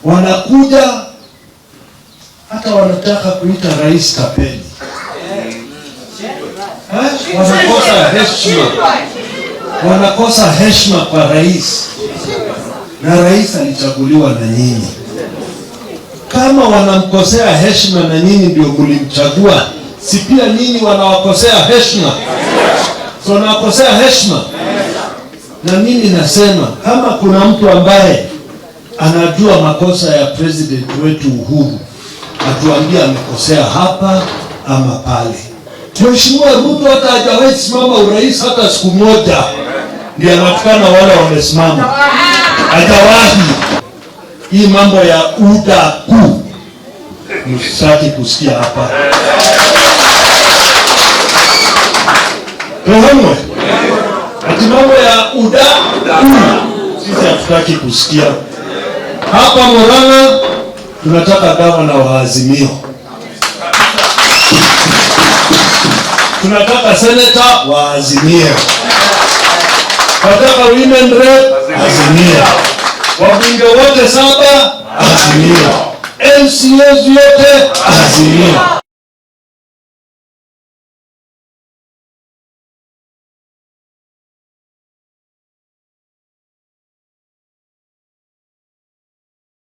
Wanakuja hata wanataka kuita rais tapeli. Eh? Wanakosa heshima, wanakosa heshima kwa rais, na rais alichaguliwa na nyinyi. Kama wanamkosea heshima na nyinyi ndio mlimchagua, si pia nyinyi wanawakosea heshima? Si wanawakosea heshima? Na mimi nasema kama kuna mtu ambaye anajua makosa ya president wetu Uhuru, atuambie amekosea hapa ama pale. Mheshimiwa Ruto hata hajawahi simama urais hata siku moja, ndiye anatukana wale wamesimama, hajawahi. Hii mambo ya udaku msitaki kusikia hapa. Tohomwe ati mambo ya udaku sisi hatutaki kusikia hapa. Murang'a tunataka gavana wa Azimio, tunataka seneta wa Azimio, tunataka women rep Azimio, wabunge wote 7 Azimio, MCAs yote Azimio.